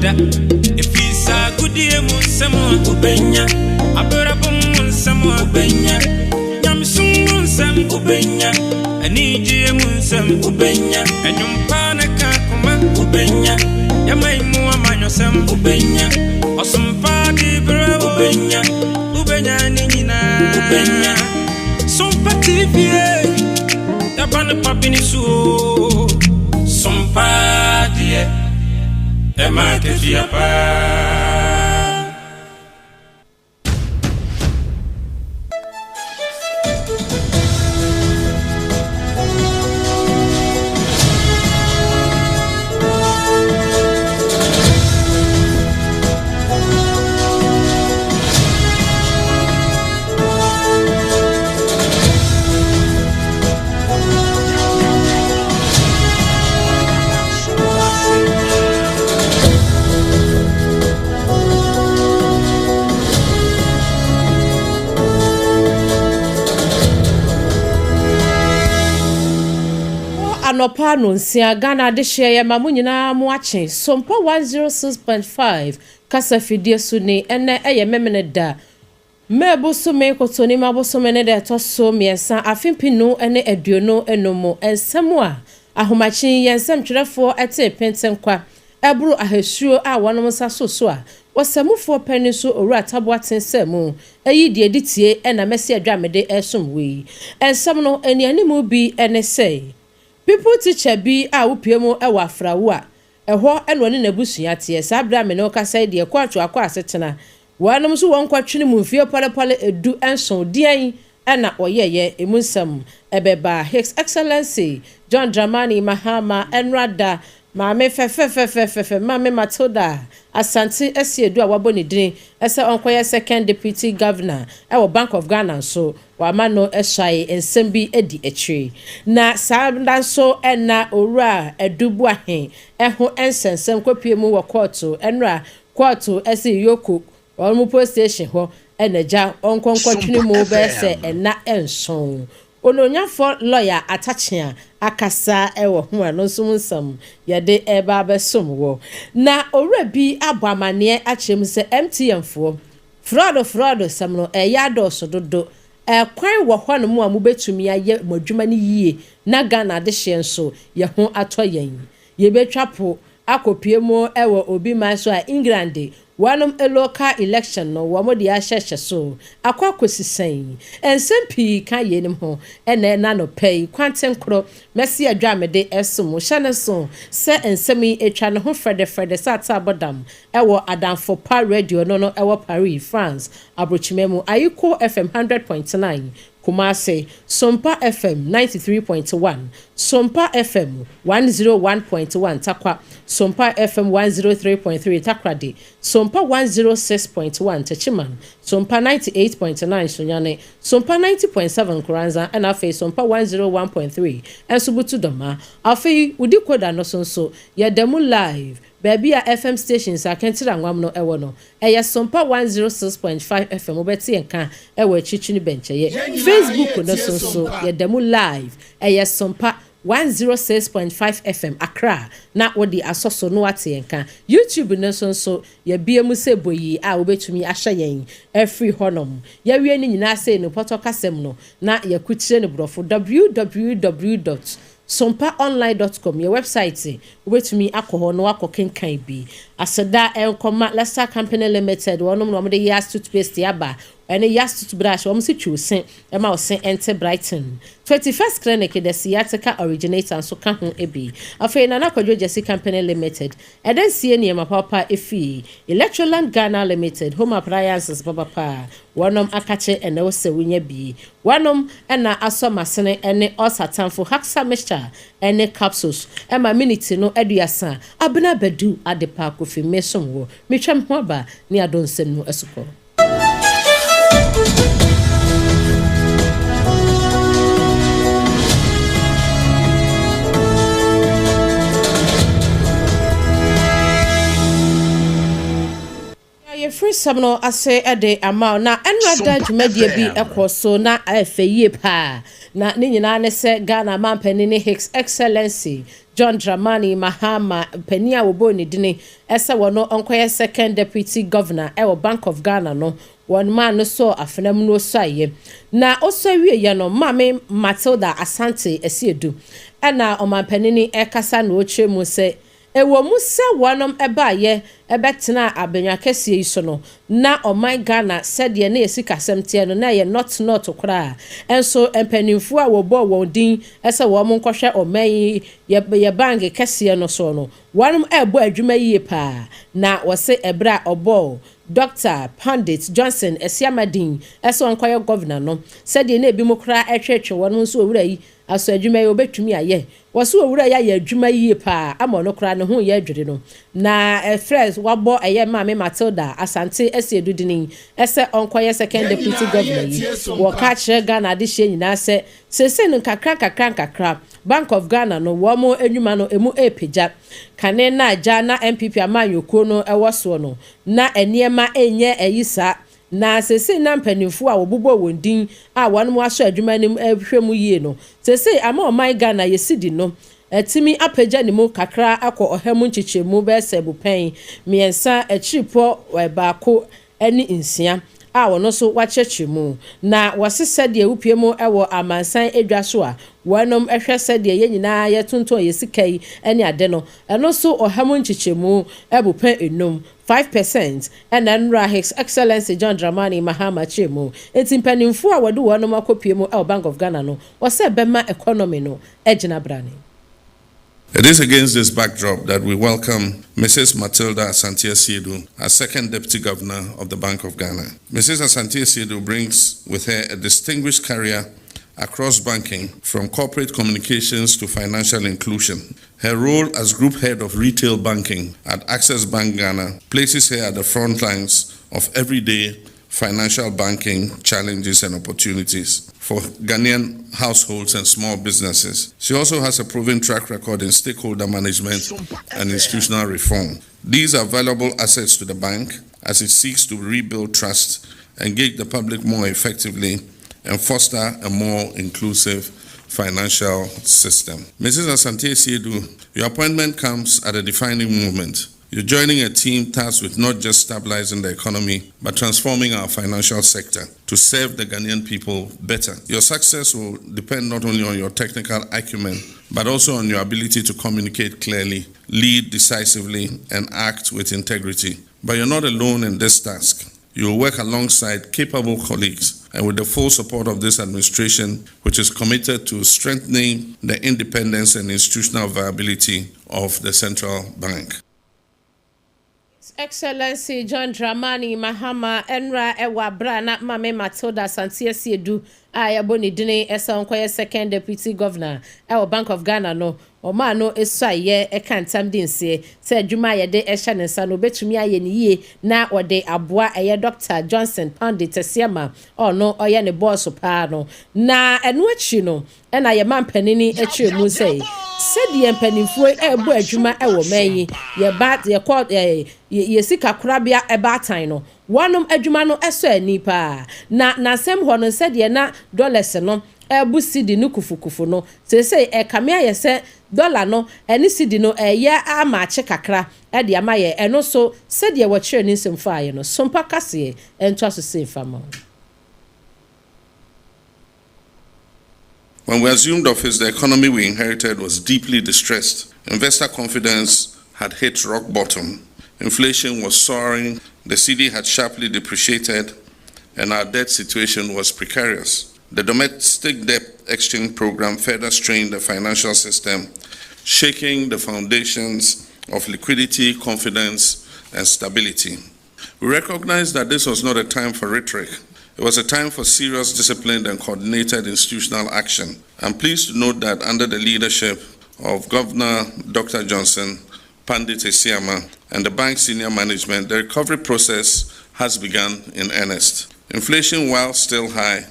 Da. Ɛfiri saa agodie mu nsɛm a wobɛnya, abrabɔ mu nsɛm a wobɛnya, nyamesom mu nsɛm wobɛnya, anigyeɛ mu nsɛm wobɛnya, ɛnwom pa ne ka koma wobɛnya, yɛman mu amanyɔsɛm wobɛnya, ɔsom pa de berɛ wobɛnya, wobɛnya ne nyinaa wobɛnya. Sompa TV, yɛba ne papi ne so o. Sompa deɛ, ɛma akatua paa. Anɔpa nonsia Ghana adehyeɛ yɛ ma mo nyinaa mo akye Sompa 106.5 kasa fidie so ni ɛnɛ ɛyɛ Memene da May bosome Kɔtɔnima bosome ne da ɛtɔ so miɛnsa afe mpenu ne 25 mu nsɛm a ahomakye yi yɛn nsɛmtwerɛfoɔ tee pentenkwa ɛboro ahasuo a wɔnom nsa so so a ɔsamufoɔ panin so Owura Taboa Tensɛ mu ɛyi deɛ ɛdi tie na mɛsi adwa a mede ɛresom wo yi nsɛm no anianimu bi ne sɛ People teacher bi a wopue mu wɔ Afrawu a ɛhɔ na ɔne n'abusua teɛ saa berɛ a me ne wo kasa yi deɛ kɔɔto akɔ asetena Wɔnom nso wɔn nkɔtwene mu mfeɛ pɔlepɔle 17 deɛn na wɔyɛeɛ emu nsɛm ɛbɛba His Excellency John Dramani Mahama ɛnora da Maame fɛfɛfɛfɛfɛ Maame Matilda Asante Asiedu a wabɔ ne dini sɛ ɔnkɔyɛ Second Deputy Governor wɔ Bank of Ghana nso wama no suae nsɛm bi adi akyire. Na saa da nso na Owura Adu Boahen ho nsɛnsɛm kɔpue mu wɔ kɔɔto ɛnora Kɔɔto se Yoko wɔn mo post station hɔ na gya ɔnkɔ nkɔtwene mu bɛyɛ sɛ nna nson. Onuonyamfoɔ lɔya Atakyea akasa wɔ ho a ɛno nso ho nsɛm yɛde reba abɛsom wɔ. Na owura bi abɔ amaneɛ akyerɛ mu sɛ MTN foɔ, frɔdo frɔdo sɛm no ɛreyɛ adɔɔso dodo. Ɛkwan wɔ hɔnom a mobɛtumi ayɛ mo adwuma no yie na Ghana adehyeɛ nso yɛ ho atɔ yɛn. Yɛbɛtwa po akɔpue mu wɔ obi man so a England de wɔnom local election no wɔn de ahyɛ hyɛ so akɔ akɔsi sɛn? Nsɛm pii ka yeinom ho ɛnɛ na anɔpa yi kwantenkoro mɛsi adwa a mede resom wo. Hyɛ no nso sɛ nsɛm yi ɛtwa ne ho frɛdɛfrɛdɛ sɛ ataabɔ dam wɔ Adamfo Pa Radio no no wɔ Paris, France abrokyima mu, Ayiko FM 100.9 Kumasi, Sompa FM 93.1, Sompa FM 101.1 Tarkwa, Sompa FM 103.3 Takoradi, Sompa 106.1 Techiman, Sompa 98.9 Sunyani, Sompa 90.7 Nkoranza ɛna afei Sompa 101.3 nso Butu Dɔma. Afei wo decoder no so nso yɛda mu live baabi a FM stations a Kɛntɛrɛ Anwam no wɔ no. Ɛyɛ Sompa 106.5 FM wobɛte yɛn nka wɔ akyirikyiri ne bɛnkyɛyɛ. Yɛn nyinaa Facebook no yɛtie so nso Sompa. yɛda mu live. Ɛyɛ Sompa 106.5 FM Accra na wode asɔ so na woate yɛn nka. YouTube no so nso yɛabue mu sɛ boyii a wobɛtumi ahwɛ yɛn afiri hɔnom. Yɛawie ne nyinaa sei no pɔtɔ kasam no na yɛakukyire no borɔfo www dot Sompaonline dot com yɛ wɛbsaete wobɛtumi akɔ hɔ na woakɔ kenkan bi. Aseda nkɔma Lester Company Limited wɔnom na wɔde Yas toothpaste aba ɛne Yas toothbrush wɔn se twi wo se ɛma wo se ɛnte brighten. 21st Clinic the sciatica originator nso ka ho bi. Afei Nana Kwadwo Gyasi Company Limited ɛdɛ nsie nneɛma papa efie. Electroland Ghana Limited home appliances papapa Wɔnom akakye ɛnɛ wo sɛ wonya bi. Wɔnom na asɔ masene ɛne ɔsatanfo Haxa mixture ɛne capsules ɛma miniti no 30 Abena Badu Adepa Kofi me som wo me twa me ho aba ne adɔ nsɛm no asukɔ. Nea yɛfiri Nsɛm no ase de ama wo. Na ɛnora da dwumadie bi kɔ so na ɛfɛ yie paa. Na ne nyinaa ne sɛ Ghana manpanin ne His Excellency John Dramani Mahama, panin a wɔbɔɔ ne dini sɛ wɔno nkɔyɛ Second Deputy Governor wɔ Bank of Ghana no, wɔn maa no sɔɔ afena mu na ɔsuaeɛ. Na ɔsua wieeɛ no, Maame Matilda Asante Asiedu ɛna ɔmanpanin rekasa na ɔrekyerɛ mu sɛ Ɛwɔ mu sɛ wɔnom baeɛ bɛtenaa abannwa kɛseɛ yi so no, na ɔman Ghana sɛdeɛ na yɛ sikasɛm teɛ no na ɛyɛ not not koraa. Nso mpaninfoɔ a wɔbɔɔ wɔn din sɛ wɔn nkɔhwɛ ɔman yi yɛ yɛ bank kɛseɛ no soɔ no, wɔnom ɛrebɔ adwuma yie paa. Na wɔse ɛberɛ a ɔbɔɔ Dɔkta Pandit Johnson Asiamah din sɛ ɔnkɔyɛ Governor no, sɛdeɛ na ebinom koraa ɛretwetwe wɔnom nso owura yi aso adwuma yi ɔbɛtumi ayɛ? Wɔse owura yi ayɛ adwuma yie paa ama ɔno koraa ne ho reyɛ adwiri no. Na ɛfrɛ wabɔ ɛyɛ Maame Matilda Asante Asiedu dini sɛ ɔnkɔyɛ second deputy governor yi. Wɔka kyerɛ Ghana adehyeɛ nyinaa sɛ seesei no nkakra nkakra nkakra Bank of Ghana no wɔn nnwuma no ɛmu repagya. Kane no a gya na NPP amanyɔkuo no wɔ soɔ no na nneɛma nyɛ ayi saa. Na seesei na mpanimfoɔ a wɔbobɔɔ wɔn din a wɔnom asɔ adwuma no mu rehwɛ mu yie no, seesei ama ɔman Ghana yɛ cedi no atumi apagya ne mu kakra akɔ ɔha mu nkyekyɛmu bɛyɛ sɛ abupɛn mmiɛnsa akyiripɔ baako ne nsia a wɔno nso wɔakyerɛkyerɛ mu. Na wɔse sɛdeɛ wopue mu wɔ amansan dwa so a wɔnom hwɛ sɛdeɛ yɛn nyinaa yɛtontɔn yɛn sika yi ne ade no, ɛno nso ɔha mu nkyekyɛmu abupɛn nnum, 5%, ɛna nnora His Excellency John Dramani Mahama kyerɛ mu. Enti mpanimfoɔ a wɔde wɔnom akɔpue mu wɔ Bank of Ghana no, wɔsɛ ɛbɛma economy no agyina brane. It is against this backdrop that we welcome Mrs. Matilda Asante Asiedu as second Deputy Governor of the Bank of Ghana. Mrs. Asante Asiedu brings with her a distinguished career across banking, from corporate communications to financial inclusion. Her role as Group Head of Retail Banking at Access Bank Ghana places her at the front lines of everyday financial banking challenges and opportunities for Ghanaian households and small businesses. She also has a proven track record in stakeholder management and institutional reform. These are valuable assets to the bank as it seeks to rebuild trust, engage the public more effectively, and foster a more inclusive financial system. Mrs. Asante Asiedu, your appointment comes at a defining moment. You're joining a team tasked with not just stabilizing the economy, but transforming our financial sector to serve the Ghanaian people better. Your success will depend not only on your technical acumen, but also on your ability to communicate clearly, lead decisively, and act with integrity. But you're not alone in this task. You will work alongside capable colleagues and with the full support of this administration, which is committed to strengthening the independence and institutional viability of the central bank. His Excellency John Dramani Mahama ɛnra ɛwɔ abira na Maame Matilda Asante Asiedu a yɛbɔ ne dini ɛsɛ ɔnkɔyɛ second deputy governor ɛwɔ Bank of Ghana no, ɔmaa no esuayɛ ɛka ntam di nseɛ sɛ adwuma a yɛde ɛhyɛ ne nsa no, obetumi ayɛ ne yie na wɔde aboa ɛyɛ Dr Johnson Pandit Asiama, ɔno ɔyɛ ne boss paa no. Na ɛno akyi no, ɛna yɛ ma mpanini akyerɛ mu sɛ sɛdeɛ mpanimfoɔ ɛrebɔ adwuma ɛwɔ man yi, yɛba yɛkɔ yɛ sika korabea ɛbaatan no, wɔnom adwuma no ɛsɔ ani paa. Na n'asɛm hɔ no, sɛdeɛ na dollars no ɛbu cedi no kufukufu no, seesei ɛkame ayɛ sɛ dollar no ɛne cedi no ɛyɛ ama akye kakra ɛde ama yɛ. Ɛno so sɛdeɛ wɔkyerɛ ne nsɛm faayɛ no, sompa kaseɛ ɛntoa so sei mfa. When we assumed office, the economy we inherited was deeply distressed. Investor confidence had hit rock bottom. Inflation was soaring, the cedi had sharply depreciated, and our debt situation was precarious. The domestic debt exchange program further strained the financial system, shaking the foundations of liquidity, confidence, and stability. We recognized that this was not a time for rhetoric. It was a time for serious, disciplined, and coordinated institutional action. I'm pleased to note that under the leadership of Governor Dr. Johnson Pandit Asiama and the bank's senior management, the recovery process has begun in earnest. Inflation, while still high,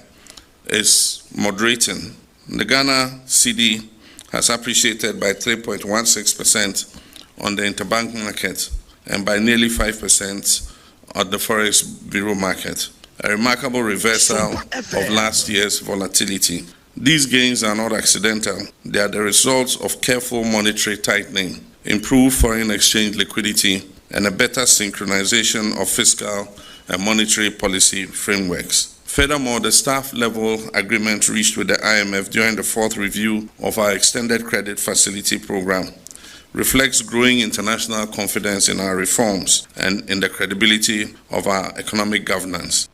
is moderating. The Ghana cedi has appreciated by 3.16% on the interbank market and by nearly 5% at the Forex Bureau market, a remarkable reversal of last year's volatility. These gains are not accidental. They are the results of careful monetary tightening, improved foreign exchange liquidity, and a better synchronization of fiscal and monetary policy frameworks. Furthermore, the staff level agreement reached with the IMF during the fourth review of our extended credit facility program reflects growing international confidence in our reforms and in the credibility of our economic governance.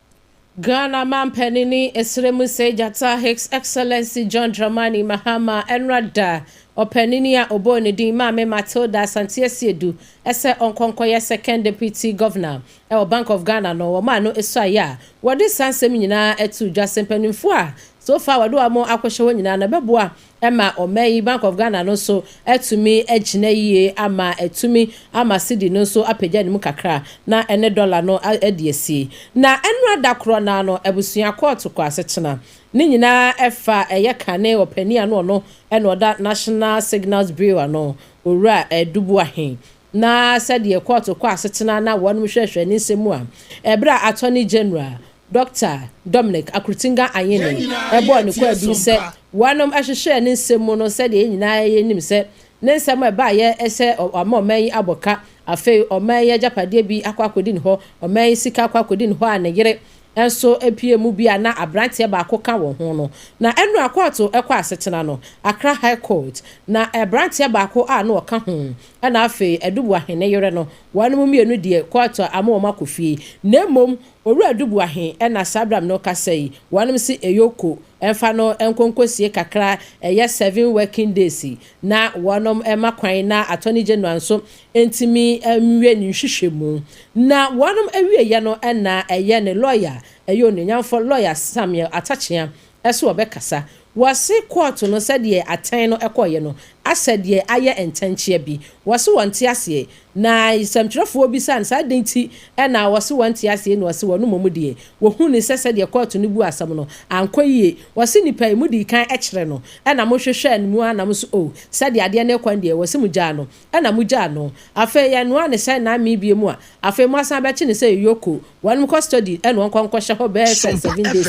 Ghana mampanini esremu sɛ gyata His Excellency John Dramani Mahama ɛnra da ɔpanini a ɔbɔɔ ne din Maame Matilda Asante Asiedu ɛsɛ ɔnkɔnkɔyɛ second deputy governor ɛwɔ Bank of Ghana no, wɔn a no esu ayɛ a wɔde saa nsɛm nyinaa ɛto dwa sɛ mpanimfoɔ a so far wɔde wɔn akɔhyɛ hɔ nyinaa na ɛbɛboa ɛma ɔman yi Bank of Ghana no nso ɛtumi agyina yie ama ɛtumi ama cedi no nso apagya ne mu kakra na ɛne dollar no adi asie. Na ɛnura da korɔ naa no, abusua, kɔɔto kɔ asetena ne nyinaa ɛfa ɛyɛ kane ɔpanin ano ɔno ɛna ɔda National Signals Bureau ano, Owura Adu Boahen, na sɛdeɛ kɔɔto kɔ asetena na wɔn hwehwɛ ne nsɛm mu a, ɛberɛ a Attorney General Dr Dominic Akuritinga Ayine ɛbɔɔ ne kɔ sɛ wɔnom ahyehyɛ ne nsɛm mu no, sɛdeɛ yɛn nyinaa yɛnim sɛ ne nsɛm a ɛbaayɛ ɛsɛ ama ɔman yi abɔ ka, afei ɔman yi agyapadeɛ bi akɔ akɔdi ne hɔ, ɔman yi sika akɔ akɔdi ne hɔ a ne yere nso apue mu bi a na aberanteɛ baako ka wɔn ho no. Na ɛnu akɔɔto ɛkɔ asetena no, Accra High Court, na aberanteɛ baako a na ɔka ho ɛna afei Adu Boahen yere no, wɔn mu mmienu deɛ, kɔɔto ama wɔn akɔ fie, na mmom Owura Adu Boahen ɛna saa abram no kasa yi, wɔn si eyoko ɛmfa no nkonkosie kakra, ɛyɛ 7 working days na wɔn ɛma kwan na Attorney General nso ntumi nwie ne nhwehwɛmu. Na wɔn awieɛ no, ɛna ɛyɛ ne lawyer, ɛyɛ onuonyamfo Lawyer Samuel Atta Akyea, ɛso ɔbɛkasa. Wɔsi kɔɔto no, sɛdeɛ atɛn no ɛkɔɔyɛ no, asɛ deɛ ayɛ ntɛnkyea bi. Wɔsi wɔn te aseɛ na nsɛmtwerɛfoɔ bi san saa den ti ɛna wɔsi wɔn te aseɛ na wɔsi wɔn mmom deɛ wɔhu ne sɛ sɛdeɛ kɔɔto no bu asɛm no ankɔ yie. Wɔsi nipa yi mu di kan ɛkyerɛ no ɛna mo hwehwɛ no mu anam so o sɛdeɛ adeɛ no kwan deɛ, wɔsi mo gyaa no ɛna mo gyaa no. Afei yɛn ne sɛ n'ame bie mu a, afei mo asan bɛkye ne sɛ yoko wɔn custody ɛna wɔn kɔ nkɔhyɛ hɔ bɛyɛ sɛ 7 days.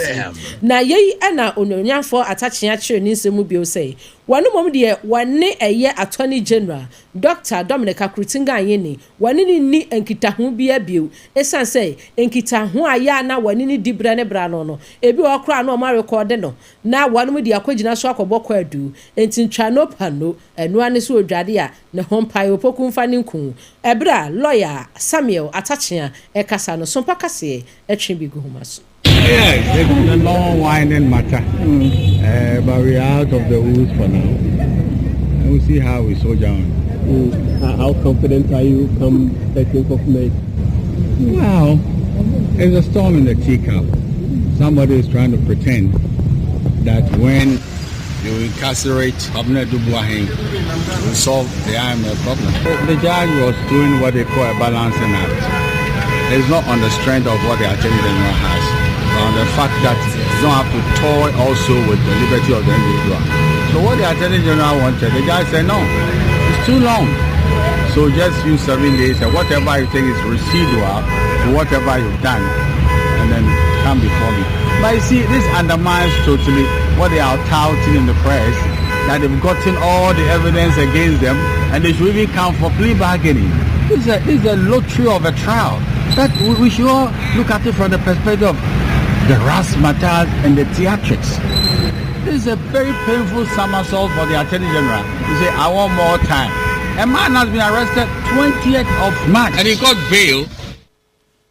Na yei ɛna onuonyamfoɔ Atta Akyea kyerɛ ne nsɛm mu bio sɛ wɔn mmom deɛ, wɔne ɛyɛ Attorney General Dr Dominic Akuritinga Ayine wɔne ne ni nkitaho bi abio, ɛsiane sɛ nkitaho a yɛ a na wɔne ne di brɛ ne bra no, ebi wɔ koraa na wɔn arekɔɔde no na wɔn mu de akɔgyina so akɔbɔ kɔ adu nti ntwa no pa no ɛnoa ne so odwade a ne ho mpae opoku nfa ne nku. Ɛberɛ a Lawyer Samuel Atta Akyea ɛkasa no, Sompa kaseɛ ɛtwe bi gu homa so. Yes, it's a long winding matter, but we are out of the woods for now. And we'll see how we soldier on. How confident are you come 13th of May? Well, it's a storm in the teacup. Somebody is trying to pretend that when you incarcerate Kwabena Adu Boahen, you solve the IMF problem. The judge was doing what they call a balancing act. It's not on the strength of what the Attorney General has, but on the fact that you don't have to toy also with the liberty of the individual. So what the Attorney General wanted, the judge said no, it's too long. So just use 7 days and whatever you think is residual to whatever you've done, and then come before me. But you see, this undermines totally what they are touting in the press, that they've gotten all the evidence against them and they should even come for plea bargaining. This is a lottery of a trial. That we should all look at it from the perspective of the razzmatazz and the theatrics. This is a very painful somersault for the Attorney General. You say, "I want more time." A man has been arrested 20th of March. And he got bail.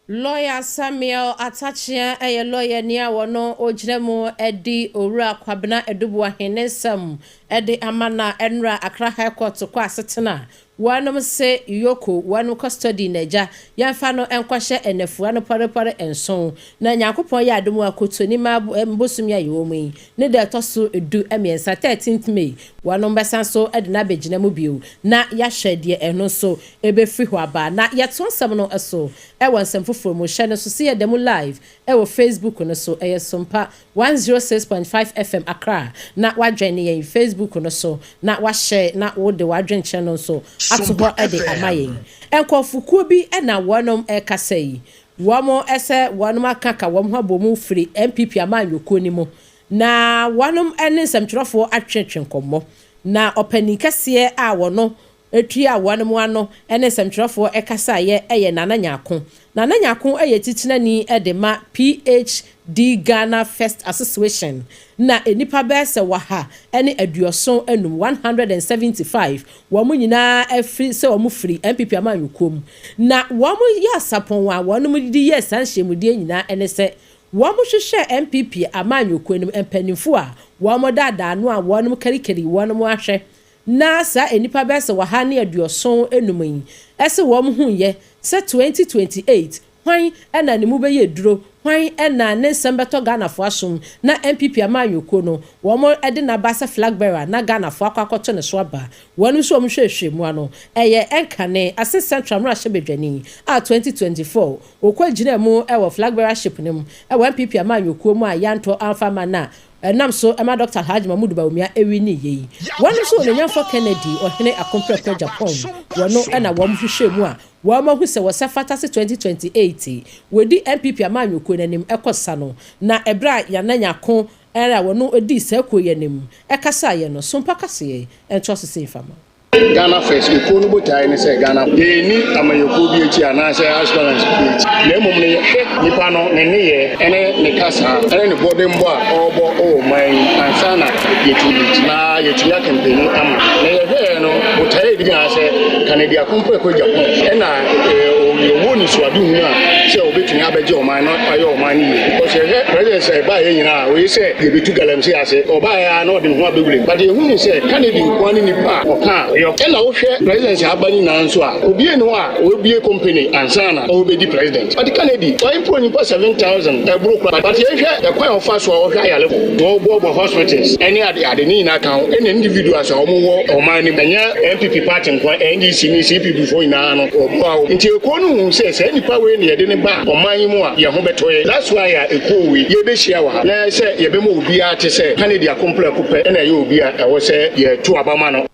Lawyer Samuel Atta Akyea ɛyɛ lawyer ni a wɔno ogyina mu ɛdi Owura Kwabena Adu Boahen ne nsɛm ɛde ama. Na ɛnura Accra High Court kɔ asetena, wɔnom se yoko wɔnom custody n'agya yɛmfa no nkɔhyɛ ɛnɛfua no pɔrepɔre 7. Na Nyankopɔn yɛ adom a Kotonima bosom a yɛwɔ mu yi ne da ɛtɔ so 13, 13th May, wɔnom bɛsan so de no abɛgyina mu bio na yɛahwɛ deɛ ɛno nso ɛbɛfiri hɔ aba. Na yɛto nsɛm no so ɛwɔ nsɛm foforɔ mu hyɛ no so si yɛda mu live ɛwɔ Facebook no so, ɛyɛ Sompa 106.5 FM Accra, na wadwɛn ne yɛn Facebook no so na wahyɛ na wode wadwenkyerɛ no nso ato hɔ de ama yɛn. Nkurɔfokuo bi na wɔnom ɛkasa yi. Wɔn sɛ wɔnom aka ka wɔn ho abɔ mu firi NPP amanyɔkuo no mu na wɔnom ne nsɛmtwerɛfoɔ atwetwe nkɔmmɔ. Na ɔpanin kɛseɛ a wɔno tua wɔnom ano ne nsɛmtwerɛfoɔ kasaeɛ yɛ Nana Nyarko. Nana Nyarko yɛ titenani de ma PHD Ghana First Association na nnipa bɛyɛ sɛ 175, 175, wɔn nyinaa afiri sɛ wɔn firi NPP amanyɔkuo mu. Na wɔn yɛ asapɔn a wɔn de yɛ saa nhyiamudie nyinaa ne sɛ wɔn hwehwɛ NPP amanyɔkuo no mpanimfoɔ a wɔn daadaa no a wɔn karikari wɔn ahwɛ na saa nnipa bɛyɛ sɛ 175 yi ɛsɛ wɔn ho yɛ sɛ 2028 hwan ɛna ne mu bɛyɛ duro, hwan ɛna ne nsɛm bɛtɔ Ghanafoɔ asom na NPP amanyɔkuo no wɔn de n'aba sɛ flag bearer na Ghanafoɔ akɔ akɔto ne so aba. Wɔn nso wɔn hwehwɛ mu ano ɛyɛ ɛnkane Assin Central mmarahyɛbadwani a 2024 okɔ gyina mu ɛwɔ flag bearership no mu ɛwɔ NPP amanyɔkuo mu a yantɔ amfa ma na ɛnam so ɛma Dr Alhaji Mahmood Bawumia ewi ne yie yi. Wɔn nso Ononyamfo Kennedy Ɔhene Akompreko Agyapong, wɔn ɛna wɔn hwehwɛ mu a wɔn ahu sɛ wɔsɛ fata se 2028 wɔdi NPP amanyɔkuo n'anim ɛkɔ sa no. Na ɛberɛ a Nana Nyarko ɛna wɔn di saa kuo yi anim ɛkasa yɛ no sompa kaseɛ ɛntoa so sɛ mfama. Ghana First ekuo no botae ne sɛ Ghana yɛni amanyɔkuo bi akyi anaasɛ aspirants bi akyi, na mmom no yɛhwɛ nipa no ne nneyɛɛ ɛne ne kasa ɛne ne bɔdenbɔ a ɔrebɔ wɔ ɔman yi ansa na yɛtumi na yɛtumi acampaign ama. Na yɛhwɛɛ no, botae a ɛdi kan sɛ Kennedy Akompreko Agyapong ɛna yɛwɔ nisuadehunu a sɛ wɔbɛtumi abɛgye ɔman no ayɛ ɔman no yie, because yɛhwɛ president sɛ ɛbaayɛ nyinaa oyi sɛ yɛbɛtu galamsey ase, ɔbaayɛ a na ɔde ne ho abɛwura mu, but yɛhu ne sɛ Kennedy nkoa ne nipa a ɔka a ɔyɛ. Ɛna wohwɛ presidency aba nyinaa nso a, obie ne hɔ a wɔbie company ansa na ɔbɛdi president, but Kennedy ɔyɛmpo nipa 7,000 ɛboro kora. But yɛhwɛ ɛkwan a ɔfa so a ɔhwɛ ayarefo na ɔboaboa hospitals ɛne ade ade ne nyinaa ka ho, ɛna individuals a wɔwɔ ɔman no mu, ɛnyɛ NPP party nko, NDC ne CPP foɔ nyinaa no ɔboa wo. Nti ekuo no hu sɛ saa nipa wei ne yɛde ne ba ɔman yi mu a yɛn ho bɛtɔ yɛ. That's why a ekuo wei yɛbɛhyia wɔ ha na sɛ yɛbɛma obiara te sɛ Kennedy Akompreko pɛ ɛna ɛyɛ obi a ɛwɔ sɛ yɛto aba ma no.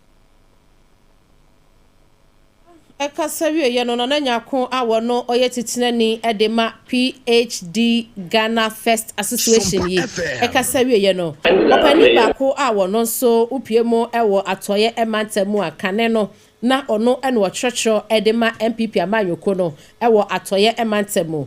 Ɛkasa wieɛ no, Nana Nyarko a wɔno ɔyɛ titenani de ma PHD Ghana First Association yi ɛkasa wieɛ no, ɔpanin baako a wɔno nso wopie mu wɔ Atɔeɛ mantam mu a kane no na ɔno ɛna ɔkyerɛkyerɛ de ma NPP amanyɔkuo no wɔ Atɔeɛ mantam mu,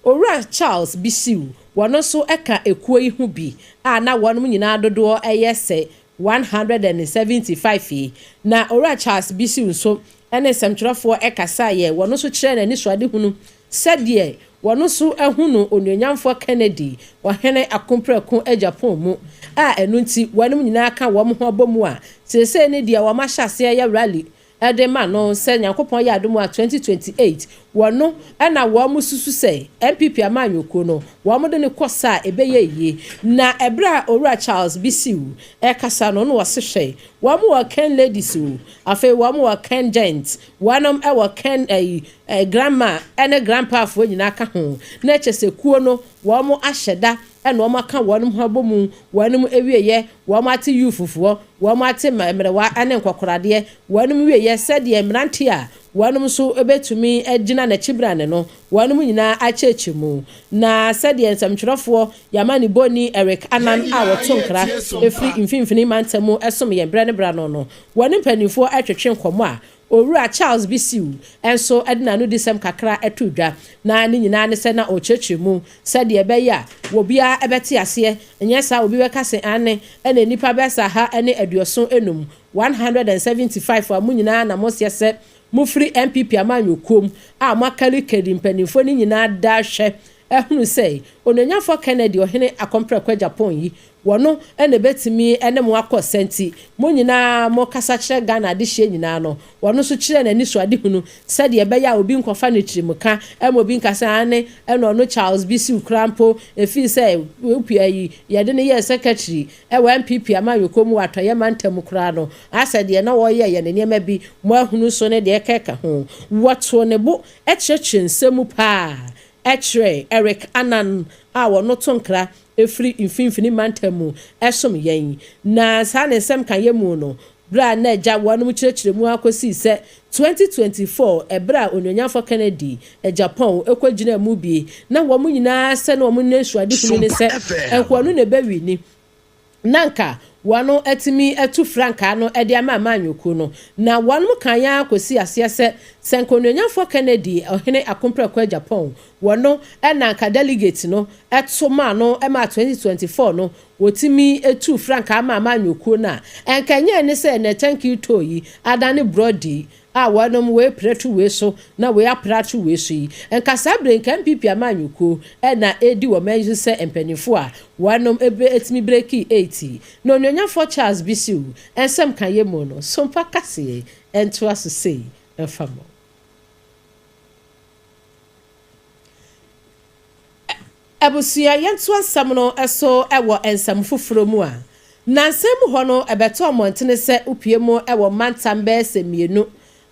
Owura Charles Bisiw, wɔno nso ka ekuo yi ho bi a na wɔn nyinaa dodoɔ yɛ sɛ 175 yi. Na Owura Charles Bisiw nso ne nsɛmtwerɛfoɔ ɛkasaeɛ, wɔn nso kyerɛ n'ani so adehunu sɛdeɛ wɔn nso ahunu Onuonyamfoɔ Kennedy Ɔhene Akompreko Agyapong mu a ɛno nti wɔn nyinaa ka wɔn ho abɔ mu a seesei ne deɛ wɔn ahyɛ aseɛ yɛ rally ɛde ma no sɛ Nyankopɔn yɛ adom a 2028 wɔno ɛna wɔn susu sɛ NPP amanyɔkuo no wɔn de ne kɔ sa a ɛbɛyɛ yie. Na ɛberɛ a Owura Charles Bisiw ɛkasa no wɔse hwɛ, wɔn wɔ Ken ladies o, afei wɔn wɔ Ken gent, wɔnom ɛwɔ Ken ɛyi ɛ grandma ɛne grandpa foɔ nyinaa ka ho na ɛkyɛ sɛ kuo no wɔn ahyɛ da ɛna wɔn aka wɔn ho abɔ mu. Wɔn awieyɛ wɔn ate youthfoɔ, wɔn ate mmerewa ɛne nkɔkoradeɛ, wɔn wieyɛ sɛdeɛ mmeranteɛ a wɔn nso bɛtumi gyina n'akyi brane no wɔn nyinaa akyerɛkyerɛ mu. Na sɛdeɛ nsɛmtwerɛfoɔ yamani ne bɔni Eric Anan a wɔto nkra efiri Mfimfini mantam mu ɛsom yɛn brɛ ne bra no wɔn mpanimfoɔ ɛtwetwe nkɔmɔ a Owura Charles Bisiw nso de n'ano di sɛm kakra to dwa, na ne nyinaa ne sɛ na ɔkyerɛkyerɛ mu sɛdeɛ ɛbɛyɛ a obiara bɛte aseɛ, nyɛ saa obi bɛka sɛ ane ɛna nipa bɛsa 175, 175 a mo nyinaa na mo seɛ sɛ mofiri NPP amanyɔkuom a moakarikari mpanimfoɔ no nyinaa da hwɛ ɛhunu sɛ Onuonyamfoɔ Kennedy Ɔhene Akompreko Agyapong yi wɔno ɛna ebɛtumi ɛne mo akɔ sɛnti mo nyinaa mo kasa kyerɛ Ghana adehyeɛ nyinaa no, wɔno nso kyerɛ n'ani so adehunu sɛdeɛ ɛbɛyɛ a obi nkɔfa ne tirim ka ɛma obi nkasa ane ɛna ɔno Charles Bisiw kora mpo efiri sɛ opia yi yɛde ne yɛ secretary ɛwɔ NPP amanyɔkuo mu wɔ Atɔyɛ mantam koraa no asɛ deɛ na wɔyɛ yɛ ne nneɛma bi mo ahunu so ne deɛ ɛkɛka ho. Wɔto ne bo ɛkyerɛkyerɛ nsɛm mu paa ɛkyerɛ Eric Anan a wɔno to nkra efiri Mfimfini mantam mu ɛsom yɛn, na saa ne nsɛm ka yɛ mu no. Berɛ a na agya wɔnom kyerɛkyerɛ mu ara kɔsii sɛ 2024 ɛberɛ a Onuonyamfoɔ Kennedy Agyapong kɔgyinaa mu bi na wɔn nyinaa sɛ na wɔn anisoadehunu ne sɛ nkoa no na ɛbɛwini na anka wɔn atumi atu frankaa no de ama amanyɔkuo no. Na wɔnom kaeɛ ara kɔsii aseɛ sɛ sɛ anka Onuonyamfoɔ Kennedy Ɔhene Akompreko Agyapong wɔ no na anka delegate no to maa no maa 2024 no wɔtumi tuu frankaa maa amanyɔkuo no a, anka ɛnyɛ ɛne sɛ ɛnɛ thank tour yi adane borɔdi a wɔnom wei prɛ to wei so na wei apra to wei so yi, nka saa berɛ yi nka NPP amanyɔkuo na ɛredi wɔn ani so sɛ mpaninfoɔ a wɔnom ɛtumi breki 80. Na Onuonyamfoɔ Charles Bisiw nsɛm ka yɛ mu no, Sompa kaseɛ ntoa so sei mfa mo. Abusua, yɛntoa nsɛm no so wɔ nsɛm foforɔ mu a, nnansa mu hɔ no ɛbɛtɔɔ mmɔntene sɛ wopue mu wɔ mantam bɛyɛ sɛ mmienu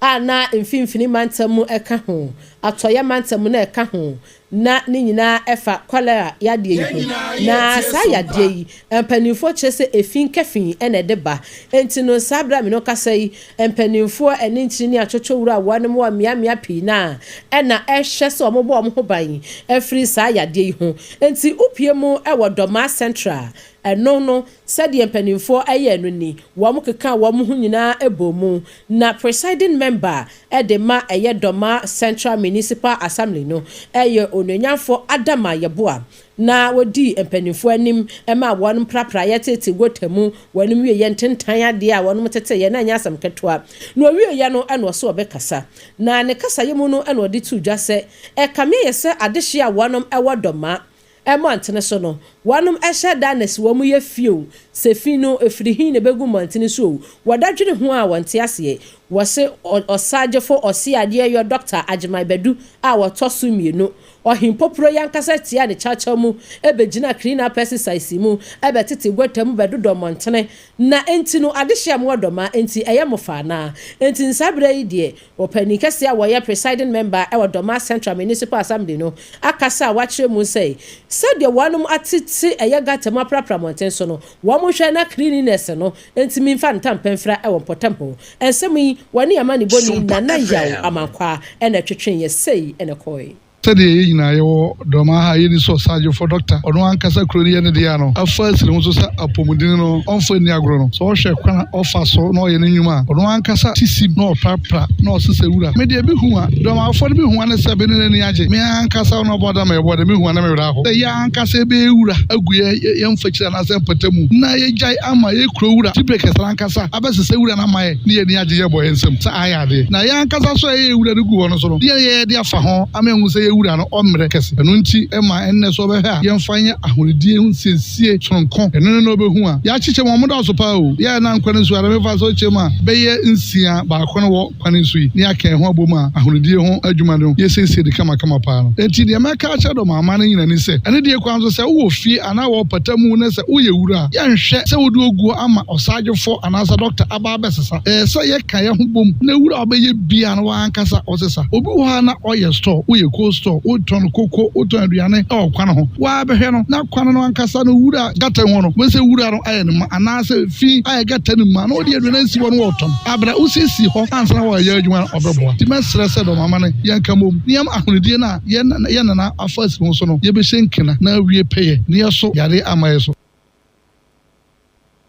a na mfimfini mantam mu ka ho, atɔeɛ mantam mu na ɛka ho, na ne nyinaa ɛfa kɔlera yadeɛ yi ho. Na saa yadeɛ yi, mpanimfoɔ kyerɛ sɛ efi nka fi na ɛde ba. Enti no saa berɛ a me ne wo kasa yi, mpanimfoɔ ne nkyini ne atwotwowura a wɔnom wɔ mmeammea pii no a ɛna ɛhwɛ sɛ wɔbɔ wɔn ho ban firi saa yadeɛ yi ho. Enti wopue mu wɔ Dormaa Central a, ɛno no sɛdeɛ mpanimfoɔ yɛɛ no ni, wɔkekaa wɔn ho nyinaa bɔɔ mu, na presiding member de ma ɛyɛ Dormaa Central Municipal Assembly no yɛ Onuonyamfoɔ Adama Yeboah na wodii mpanyimfoɔ anim maa wɔn mprapraeɛ tete gota mu, wɔn wieɛ ntentan adeɛ a wɔn teteeɛ na ɛnyɛ asɛm ketewa. Na ɔwieɛ no na ɔse ɔbɛkasa. Na ne kasayɛ mu no na ɔde too dwa sɛ, ɛkame ayɛ sɛ adehyeɛ a wɔn wɔ Dɔma mmɔntene so no, wɔn hyɛ da na si wɔn yɛ fi o, sɛ fi no ɛfiri he na ɛbɛgu mmɔntene so o, wɔda dwene ho a wɔnte aseɛ. Wɔse ɔsagyefo ɔseadeɛyɔ Dɔkta Agyemang Badu a ɔtɔ so mmienu Ɔhempopro yi ankasa tiaa ne kyawkyaw mu begyinaa Cleaner Pesticides mu bɛtete guata mu bɛdodɔ mmɔntene. Na enti no adehye a mowɔ dɔ ma enti ɛyɛ mo fɛ anaa? Enti nsaa berɛ yi deɛ ɔpanin kɛseɛ a wɔyɛ Presiding Member wɔ Dormaa Central Municipal Assembly no akasa a wakyerɛ mu sɛ sɛdeɛ wɔnom atete ɛyɛ gutter mu aprapra mmɔnten so no wɔn hwɛ na cleanliness no ntumi mfa ntampɛ mfra wɔ mpɔtam hɔ. Nsɛm yi wɔne amanibɔni Nana Yaw Amankwaa na ɛtwetweeɛ sei na ɛkɔɔe. Sɛdeɛ yɛn nyinaa yɛwɔ Dormaa ha a yɛnni sɛ ɔsagyefo dɔkta, ɔno ankasa kuro no yɛ ne dea no, afa asi ne ho so sɛ apɔmuden no ɔmfa nni agorɔ no, sɛ ɔhwɛ kwan a ɔfa so na ɔyɛ ne nnwuma a, ɔno ankasa sisi na ɔprapra na ɔsesa wura. Me deɛ mehu a, Dormaafoɔ no mehu a ne sɛ me ne n'ani agye. Me ankasa ɔno ɔbɔ dam a yɛbɔ de, mehu a na me werɛ aho. Sɛ yɛn ankasa yɛbɛyɛ wura agu yɛn yɛn mfakyiri anaasɛ mpɔtamu na yɛgyae ama yɛn kuro wura Tibrekes no ankasa abɛsesa wura no ama yɛn na yɛn ani agye yɛbɔ yɛn nsam sɛ ayɛ adeɛ. Na yɛn ankasa nso a yɛyɛ wura no gu hɔ no nso no, deɛn na yɛyɛ de afa ho ama yɛahu sɛ yɛn wura no ɔmmrɛ kɛse? Ɛno nti ma ɛnnɛ sɛ ɔbɛhwɛ a yɛmfa nyɛ ahonidie ho nsiesie sononko. Ɛno ne na ɔbɛhu a yɛakyekyɛ mu. Wɔdɔɔso paa o. Yɛn a na nkwa no nsu ara mefa sɛ ɔkyɛ mu a bɛyɛ nsia baako no wɔ kwan nsu yi na yɛaka yɛn ho abom a ahonidie ho adwuma no yɛsiesie no kamakama paa no. Enti deɛ mɛka akyerɛ dɔm aman no nyina ne sɛ, ɛne deɛ kwan so sɛ wowɔ fie anaa wɔ ɔpata mu na sɛ woyɛ wura a, yɛnhwɛ sɛ wode oguo ama ɔsaadwofoɔ anaasɛ dɔkta aba abɛsesa. Ɛyɛ sɛ yɛka yɛn ho bom na wura a ɔbɛyɛ biara no w'ankasa ɔsesa. Obi wɔ hɔ a na ɔyɛ store, woyɛ cold store, wotɔn koko, wotɔn aduane wɔ kwan ho. Woara bɛhwɛ no na kwan no ankasa no wura gata mu hɔ no, wobɛhu sɛ wura no ayɛ no ma anaasɛ fi ayɛ gata no mu ma na ɔde aduane asi hɔ na ɔretɔn. Abrɛ wosiesie hɔ ansa na wɔreyɛ adwuma no ɔbɛboa. Nti mɛsrɛ sɛ dɔm amane yɛnka mmom na yɛma ahonidie no a yɛn nana afa asi ho so no yɛbɛhyɛ nkena na awie pɛyɛ na yɛso yareɛ amma yɛ so.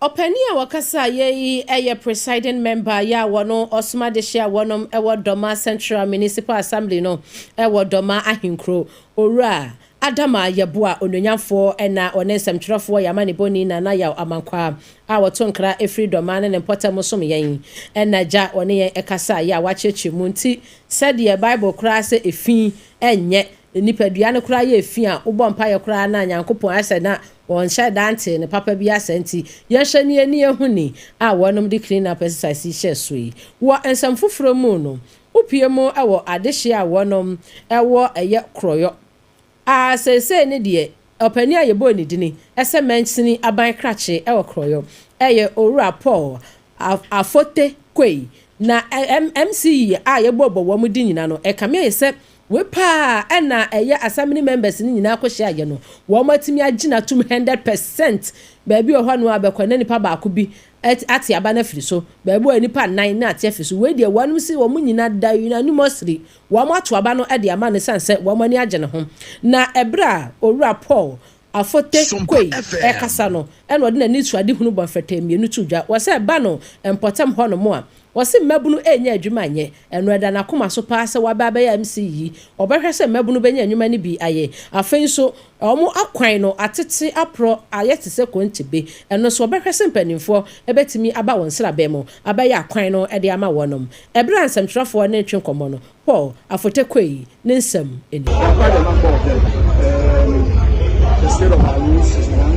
Ɔpanin a wɔkasa yɛ yi yɛ presiding member yɛ a wɔno ɔsom adehye a wɔnom wɔ Dormaa Central Municipal Assembly no wɔ Dormaa Ahenkuro, Owura Adama Yeboah Onuonyamfoɔ na ɔne nsɛmtwerɛfoɔ yɛ amanebɔni Nana Yaw Amankwaa a wɔto nkra firi Dormaa ne ne mpɔtam som yɛn na gya ɔne yɛn kasa yɛ a wakyerɛkyerɛ mu nti sɛdeɛ Bible koraa sɛ efi nyɛ nipadua no koraa yɛ efi a wobɔ mpaeɛ koraa na Nyankopɔn ayɛ sɛ na wɔnhyɛ da ntee no papa bi asa nti yɛnhwɛ ne ani ahu ni a wɔnom de clean up exercise yi hyɛɛ so yi. Wɔ nsɛm foforɔ mu no, wopue mu wɔ adehyeɛ a wɔnom wɔ ɛyɛ korɔyɔ a seesei ne deɛ ɔpanin a yɛbɔɔ ne dini sɛ mansini aban krakye wɔ korɔyɔ yɛ Owura Paul Afote Quaye na MCE a yɛbɔɔbɔ wɔn din nyina no ɛkame ayɛ sɛ Wei paa na ɛyɛ assembly members no nyinaa kɔhyiaeɛ no, wɔn atumi agyina atum 100%. Baabi wɔ hɔ no a bɛkɔ na nipa baako bi ate aba no afiri so. Baabi wɔ nnipa nnan na ate afiri so. Wei deɛ wɔnom si wɔn nyinaa da unanimously wɔn ato aba no de ama no esiane sɛ wɔn ani agye ne ho. Na ɛberɛ a Owura Paul Afotey Quaye rekasa no na ɔde n'anisoadehunu bɔ mfɛtɛɛ mmienu too dwa wɔ sɛ ɛba no mpɔtam hɔnom a, wɔse mmabunu renya adwuma nyɛ. Ɛno ɛda n'akoma so paa sɛ waba abɛyɛ MC yi. Ɔbɛhwɛ sɛ mmabunu bɛnya nnwuma no bi ayɛ. Afei nso wɔn akwan no atete aporɔ ayɛ te sɛ kontebe. Ɛno nso ɔbɛhwɛ sɛ mpanimfoɔ bɛtumi aba wɔn nsraban mu abɛyɛ akwan no de ama wɔnom. Ɛberɛ a nsɛmtwerɛfoɔ ne retwe nkɔmmɔ no, Paul Afotey Quaye ne nsɛm ni. Quite a number of them. The state of our roads is one.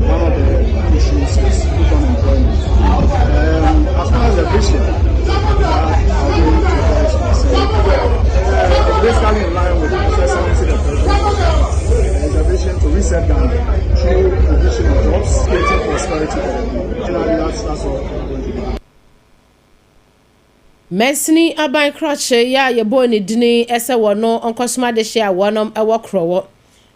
One of the issues is youth unemployment. As far as the vision that I'll be able to voice myself, it's basically in line with His Excellency the President. It's a vision to reset Ghana through provision of jobs, creating prosperity for the people. Generally, that's what we're going to do. Mansini aban krakye yi a yɛbɔɔ ne dini sɛ wɔno nkɔsom adehye a wɔnom wɔ Krɔwɔ,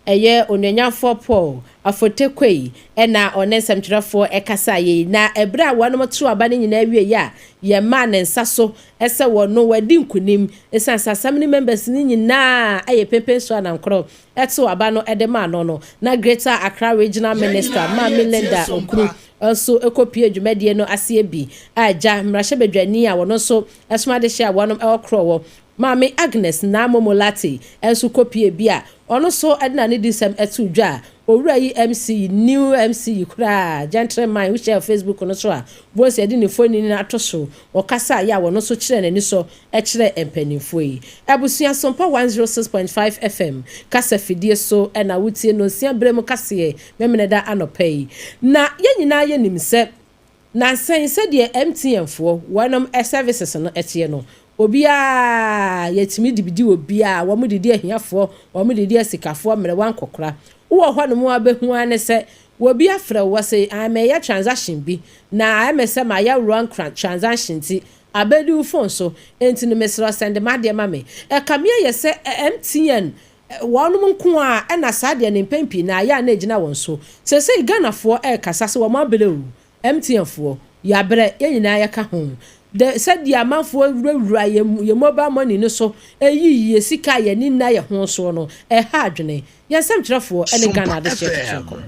ɛyɛ Onuonyamfoɔ Paul Afotey Quaye na ɔne nsɛmtwerɛfoɔ kasaeɛ yi. Na ɛberɛ a wɔnom too aba no nyinaa wieeɛ a yɛmaa ne nsa so sɛ wɔno wadi nkunim ɛsiane sɛ assembly members no nyinaa yɛ pempen so anankorɔ too aba no de maa no no, na Greater Accra Regional Minister Maame Linda Okuru nso kɔpue dwumadie no aseɛ bi a agya mmarahyɛbadwani a wɔno nso som adehye a wɔnom wɔ Krɔwɔ, Maame Agnes Naa Momo Lartey nso kɔpue bi a ɔno nso de n'anidisɛm too dwa a owura yi MC yi, new MC yi koraa, gentleman, wohyia wɔ Facebook no so a, wobɛhu sɛ yɛde ne mfonini no ato so, ɔkasaeɛ a wɔno nso kyerɛɛ n'anisɔ kyerɛɛ mpanimfoɔ yi. Abusua Sompa 106.5 FM kasa fidie so na wotie Nonsia berɛ mu kaseɛ Memeneda anɔpa yi. Na yɛn nyinaa yɛnim sɛ nansa yi sɛdeɛ MTN foɔ wɔnom services no teɛ no, obiara yɛtumi de bi di obiara, wɔn de di ahiafoɔ, wɔn de di asikafoɔ, mmerewa nkɔkora. Wowɔ hɔnom a wobɛhu ara ne sɛ obi afrɛ wo, wɔse ah meyɛ transaction bi na ayɛ me sɛ mayɛ wrong transaction nti abɛdi wo phone so, enti no mesrɛ wo sɛnde m'adeɛ ma me. Ɛkame ayɛ sɛ MTN wɔnom nko ara na saa deɛ no mpɛn pii no ayɛ a na ɛgyina wɔn so. Seesei Ghanafoɔ rekasa sɛ wɔn abrɛ o, MTN foɔ, yɛabrɛ, yɛn nyinaa yɛka ho. The sɛdeɛ amanfoɔ wurawura yɛn yɛn mobile money no so yiyi yɛn sika a yɛn ani nna yɛn ho soɔ no, ɛha adwene. Yɛn nsɛmtwerɛfoɔ ne Ghana Sompa adehyeɛ twetwe FM. nkɔmmɔ.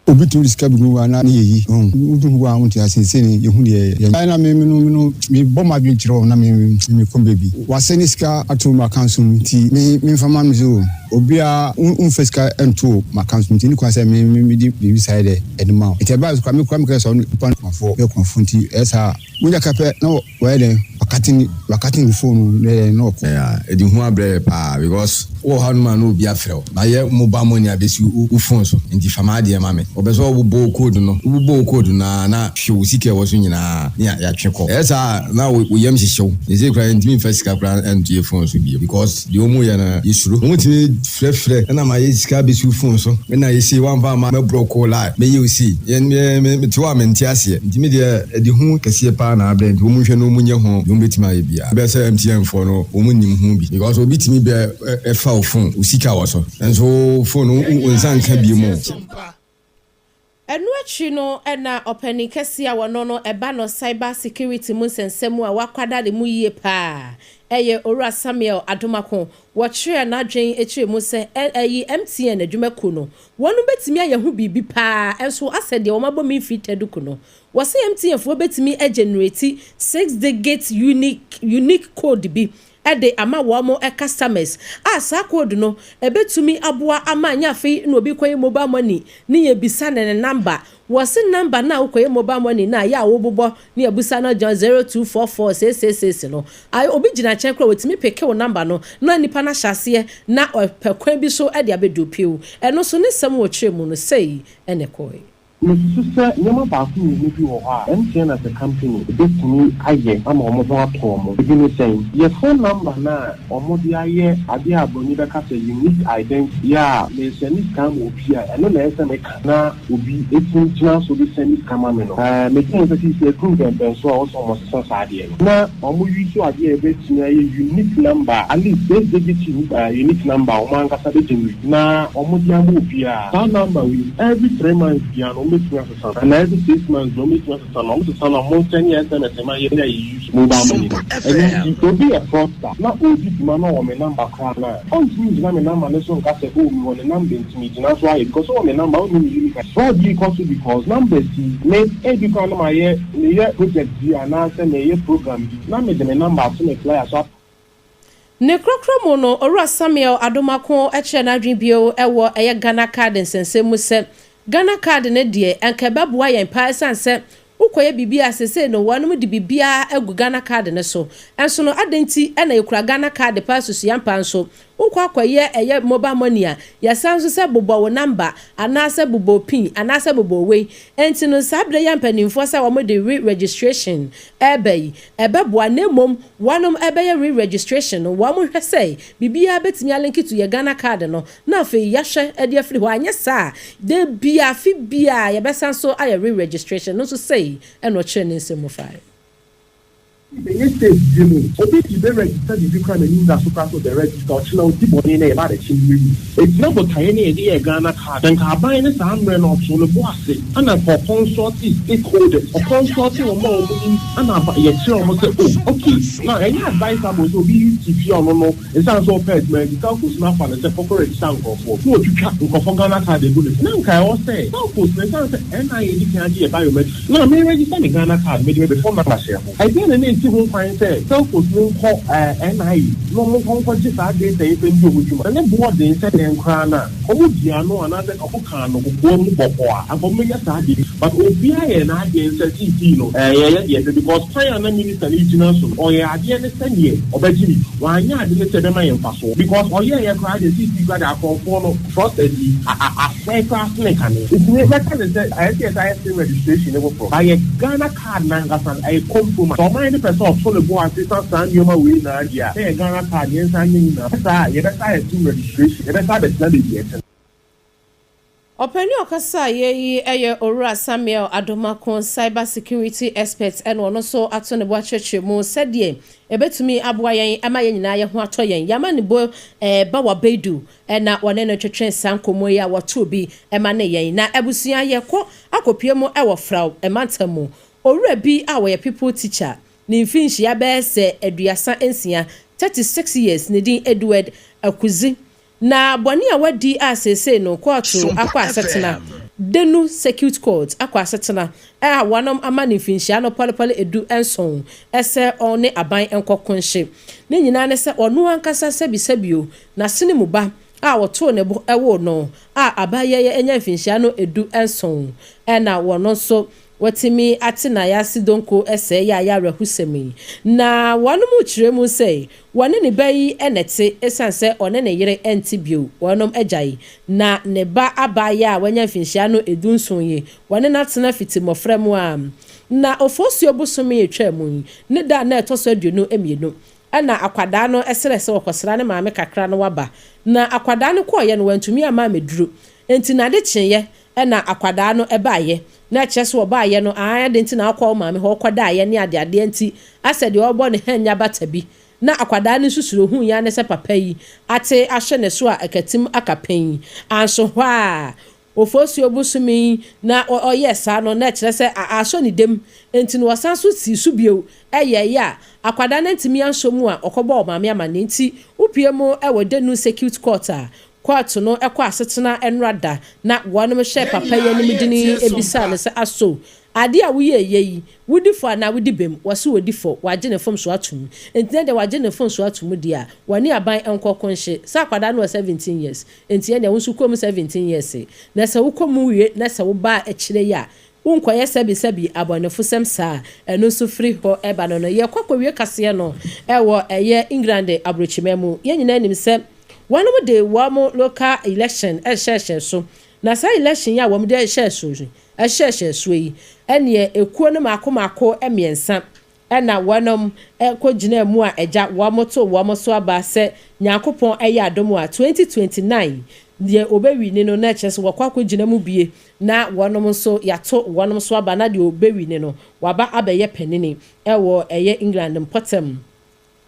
Obi tumi de sika begu hɔ a na ne yɛ yi ɔn wodu hɔ a wonte ase sei ne yɛhu deɛ yɛ yɛ na me me no me no me bɔ m'adwene kyerɛ wɔn na me me me kɔ baabi wasɛne sika ato m'account so nti me me nfa ma no so obiara wonfa sika nto m'account so nti ne kwan sɛ me me me de biribi saa yɛ dɛ ɛde ma wo nti ɛbaa so koraa me koraa me kɛsɛ ɔno nipa no kumafoɔ yɛ kumafoɔ nti ɛyɛ saa a wonya ka pɛ na wayɛ dɛn wakate ne wakate ne phone no na yɛ dɛn na ɔkɔ. Yeah, ɛde hu abrɛ yɛ paa because wowɔ hɔ nom a na obi afrɛ wo mayɛ mobile money abɛsi wo phone so nti fa m'adeɛ ma me wɔpɛ sɛ wɔbobɔ wo code no wobobɔ wo code no a na hwɛ wo sika a ɛwɔ so nyinaa ne yɛatwe kɔ ɛyɛ saa a na wo yam hyehye wo seesei koraa yɛntumi mfa sika koraa nto yɛ phone so bio because deɛ wɔyɛ no yɛsuro wɔtumi frɛfrɛ na mayɛ sika abɛsi wo phone so na yɛsei woamfa amma mɛbrɔko wo line mɛyɛ wo sei yɛn me mete hɔ a mente aseɛ nti me deɛ ɛde hu kɛseɛ paa na abrɛ nti wɔn nhwɛ na wɔn nyɛ ho deɛ wɔn bɛtumi ayɛ biara bɛyɛ sɛ MTN foɔ no wɔn nim ho bi because obi tumi bɛ ɛfa wo phone wo sika wɔ so nso wo phone no wo nsa nka bio mu. Ɛno akyi no na ɔpanin kɛseɛ a wɔno no ɛba no cyber security mu nsɛnsɛm a wakwadare mu yie paa ɛyɛ Owura Samuel Adomako. Wɔkyerɛɛ n'adwen kyerɛ mu sɛ ɛyi MTN adwumakuo no wɔnom bɛtumi ayɛ ho biribi paa nso asɛ deɛ wɔn abɔ me mfiri taduku no. Wɔse MTN foɔ bɛtumi agenerate six digit unique unique code bi de ama wɔn customers a saa code no ɛbɛtumi aboa ama anyɛ afei na obi kɔyɛ mobile money ne yɛbisa no ne number. Wɔse number no a wokɔyɛ mobile money no a yɛ a wobobɔ ne yɛbusa no gyina 0244 seiseiseis no a obi gyina nkyɛn koraa wɔtumi peke wo number no na nipa no ahyɛ aseɛ na ɔpɛ kwan bi so de abɛdupe wo. Ɛno nso ne nsɛm wɔ kyerɛ mu no sei na ɛkɔɔe. Mesusu sɛ nneɛma baako mmienu bi wɔ hɔ a MTN as a company bɛtumi ayɛ ama wɔn ho atɔ wɔn. Ebi ne sɛn? Yɛ phone number no a wɔde ayɛ adeɛ a broni bɛka sɛ unique identity a meresɛnde sika ama obi a, ɛno na ɛsɛ sɛ meka na obi tumi gyina so de sɛnde sika ma me no. Medwene sɛ seesei aduru mpɛnpɛnsoɔ a ɛwɔ sɛ wɔsesa saa adeɛ no na wɔn use adeɛ a ɛbɛtumi ayɛ unique number, at least six digit unique number a wɔn ankasa bɛ generate na wɔde ama obiara. Saa number wei, every 3 months biara no Wɔn bɛtumi asesa no. Anaa every 6 months wɔn bɛtumi asesa no. Wɔn sesa no a, wɔn send yɛ SMS ma yɛn a yɛ use mobile money no. Ɛno nti obi yɛ fraudster na ɔredi dwuma na ɔwɔ me number koraa no a, ɔntumi ngyina me number no so nka sɛ, oh, mewɔ ne number nti megyina so ayɛ, because ɔwɔ me number, ɔnni me unique. Fraud yi kɔ so because numbers yi, me ebi koraa na mayɛ meyɛ project bi anaasɛ meyɛ program bi na mede me number ato me flyer so. Ne korɔkorɔ mu no, Owura Samuel Adomako kyerɛ n'adwene bio wɔ ɛyɛ Ghana Card nsɛnsɛm mu sɛ Ghana Card no deɛ, ɛnka ɛbɛboa yɛn paa, ɛsiane sɛ wokɔyɛ biribi a, seesei no wɔnom de biribiara agu Ghana Card no so. Ɛnso no, adɛn nti na yɛkura Ghana Card paa susua mpa nso wokɔ akɔyɛ ɛyɛ mobile money a, yɛsan nso sɛ bobɔ wo number anaasɛ bobɔ PIN anaasɛ bobɔ wei? Ɛnti no, saa berɛ yi a mpanimfoɔ sɛ wɔn de re-registration ɛreba yi, ɛbɛboa. Na mmom wɔnom ɛbɛyɛ re-registration no, wɔn hwɛ sɛ biribiara bɛtumi alink to yɛ Ghana Card no, na afei yɛahwɛ de afiri hɔ. Anyɛ saa de bia afe bia yɛbɛsan so ayɛ re-registration no nso. Sɛi ɛna ɔkyerɛ ne nsɛm mu fae. Bɛyɛ state bi mu, obi de bɛ register biribi kora n'anim da so kora so bɛ register. Ɔkyena odi bɔne na yɛba abɛkye no wu. Ɛgyina botaeɛ ne yɛde yɛ Ghana Card na nka aban ne saa mmerɛ no ɔto ne bo ase ana nka ɔconsult stakeholders, ɔconsult wɔn a wɔn nim, ana aba yɛkyerɛ wɔn sɛ, oh, okay, na ɛnyɛ advisable sɛ obi yi ti fie, ɔno no ɛsiane sɛ ɔpɛ adwuma nti telcos no afa no sɛ kɔkɔ register nkurɔfoɔ na ɔtwitwa nkurɔfoɔ Ghana Card egu ne so. Na nka ɛwɔ sɛ telcos no, ɛsiane sɛ NIA di kan agye yɛ biometric na me register me Ghana Card, mede me phone number hyɛ ho, ɛdeɛ na ne nsi ho kwan sɛ telcos no nkɔ NIA na ɔmo nkɔ nkɔgye saa data yi sɛ ndi ɔmo dwuma na ne boɔ den sɛ dɛn koraa na ɔmo di ano anaasɛ ɔmo kaa no kokoa mu bɔkɔ a anka ɔmo bɛnya saa deɛ. But obiara yɛ n'adwene sɛ seesei no yɛyɛ deɛ pɛ, because kwan a na minister no gyina so no, ɔyɛ adeɛ ne sɛdeɛ ɔbɛgye ne wanyɛ ade ne sɛ ɛbɛma yɛn mfasoɔ, because ɔyɛɛ yɛ koraa deɛ, seesei koraa deɛ akɔnfoɔ no fraudsters yi asɛe koraa sene kane. Nti mɛka ne sɛ ɛyɛ sɛ yɛsa yɛ SIM registration ne foforɔ ba yɛ Ghana Card nankasa no, ɛyɛ compromise. Sɛ ɔman no pɛ sɛ ɔto ne bo ase sa saa nneɛma wei nyinaa deɛ a, na yɛ Ghana Card yɛnsa nyɛ nyinaa saa a, yɛbɛsa yɛ SIM registration, yɛbɛsa abɛtena baabi ɛte no. Ɔpanin a ɔkasa a yɛyi yɛ Owura Samuel Adomako, cyber security expert, ɛna ɔno nso ato ne bo akyerɛkyerɛ mu sɛdeɛ ɛbɛtumi aboa yɛn ama yɛn nyinaa yɛn ho atɔ yɛn. Yɛama ne bo ɛɛba wabɛdu ɛna wɔne no twetwe saa nkɔmmɔ yi a wɔto bi ɛma ne yɛn. Na abusua, yɛkɔ akɔpie mu ɛwɔ Fraw ɛmantam mu. Owura bi a wɔyɛ pupil teacher, ne mfinhyia bɛyɛ sɛ 36, 36 years, ne din Edward Akuzi, na bɔne a wadi a seesei no kɔɔto akɔ asetena, Denu Circuit Court akɔ asetena a wɔnom ama ne mfinhyia no pɔlepɔle 17 ɛsɛ ɔne aban nkɔko nhye. Ne nyinaa ne sɛ ɔno ankasa sɛbisɛbio n'asene mu ba a wɔtoo ne bo ɛwɔ no a abayɛ yɛ anya mfinhyia no 17, ɛna wɔn nso wɔtumi ate na yɛase donko ɛsɛ yɛ a yɛ awerɛhosɛm yi. Na wɔn mu kyerɛ mu sɛ wɔne ne ba yi ɛna te, ɛsiane sɛ ɔne ne yere ɛnte bio, wɔnom agya yi, na ne ba abaayɛ a wanya mfinhyia no 17 yi, wɔne n'atena fiti mmɔfra mu a. Na Ofosuo bosome etwa mu yi ne da na ɛtɔ so 22, ɛna akwadaa no ɛsrɛ sɛ wɔkɔsra ne maame kakra no waba. Na akwadaa no kɔɔyɛ no, wantumi ama ameduru, nti n'ade kyeeɛ ɛna akwadaa no ɛbaayɛ, na ɛkyerɛ sɛ ɔbaayɛ no aa de nti na akɔ wo maame hɔ ɔkɔdaayɛ ne adeadeɛ, nti asɛ deɛ ɔbɔ ne hɛn nya bata bi. Na akwadaa no nso suro hu ya ne sɛ papa yi ate ahyɛ ne so a ɛkatim aka pɛn anso hɔ a Ofosuo bosome yi na ɔyɛ saa no, na ɛkyerɛ sɛ asɔ ne dam, nti no ɔsan so si so bio ɛyɛ ɛyɛ a akwadaa no ntumi ansɔ mu a ɔkɔbɔ ɔmaame ama ne. Nti wopie mu ɛwɔ Denu Circuit Court a court no ɛkɔ asetena ɛnora da, na wɔnom hyɛ papa yi anim dini ebisa ne sɛ aso adeɛ a woyɛ yɛ yi, wodi fɔ anaa wodi bem? Wɔsi wodi fɔ, wagye ne fom so atum. Nti na deɛ wagye ne fom so atum deɛ a, wɔne aban nkɔko nhye sɛ akwadaa no wɔ 17 years, nti ɛnna wɔn nso kɔ mu 17 years. Na sɛ wokɔ mu wie na sɛ woba akyire yi a, wonkɔyɛ sɛbisɛbi abɔnefosɛm saa. Ɛno nso firi hɔ ɛba no, yɛkɔ akɔwie kaseɛ no ɛwɔ ɛyɛ England aburokyima mu. Yɛn nyinaa nim sɛ wɔn de wɔn local election ɛhyɛhyɛ so, na saa election yi a wɔn de ɛhyɛ so ɛhyɛhyɛ so yi, ɛneɛ ekuo no mako mako mmiɛnsa ɛna wɔnom ɛkɔ gyina mu a ɛgya wɔn to wɔn so aba sɛ Nyankopɔn ɛyɛ adom a 2029 deɛ obɛwin no, na ɛkyerɛ sɛ wɔkɔ akɔ gyina mu bie na wɔnom nso yɛato wɔnom so aba, na deɛ obɛwin no waba abɛyɛ panini ɛwɔ ɛyɛ England mpɔtam.